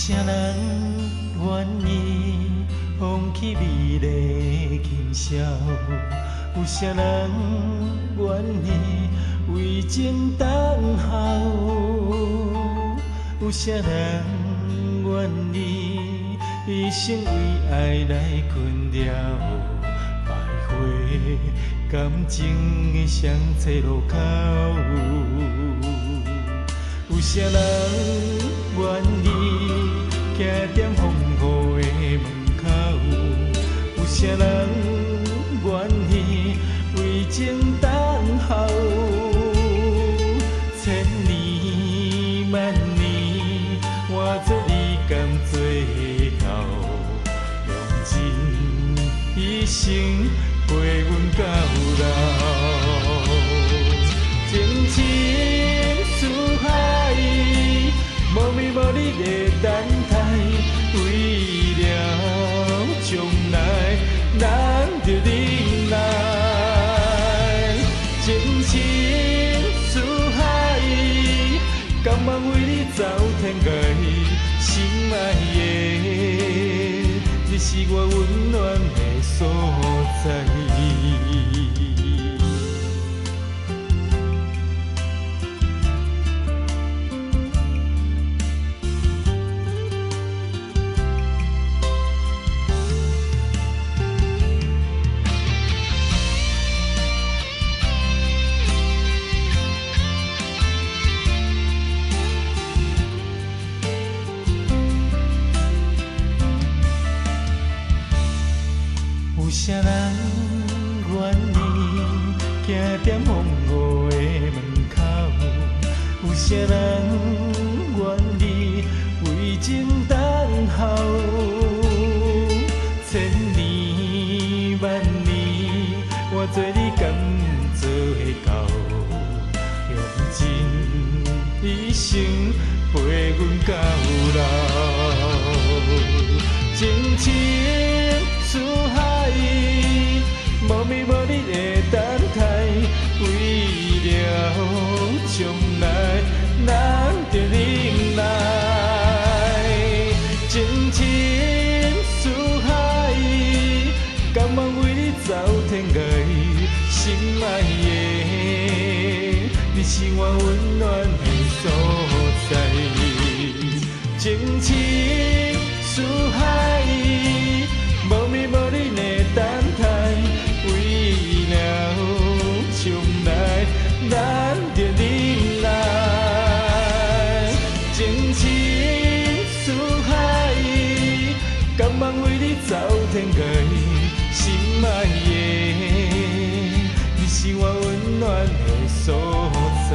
啥人願意放棄美麗今宵？有啥人願意為情等候？有啥人願意一生為愛來困擾？徘徊感情的雙岔路口。有啥人願意徛踮風雨的門口？有啥人願意為情等候？千年萬年，換做你甘做到，用盡一生陪阮到老。情深似海，無眠無日的等待，為了將來咱著忍耐。情深似海，甘願為你走天涯，心愛的，你是我溫暖的所在。有啥人願意徛踮風雨的門口？有啥人願意為情等候？千年萬年，換做你甘做會到，用盡一生陪阮到老。情深似海，無眠無日的等待，為了將來，咱著忍耐。情深似海，甘願為你走天涯，心愛的，你是我溫暖的所在。情深似海，無眠無日的等待，為了將來，咱著忍耐。情深似海，甘願為你走天涯，心愛的，你是我溫暖的所在。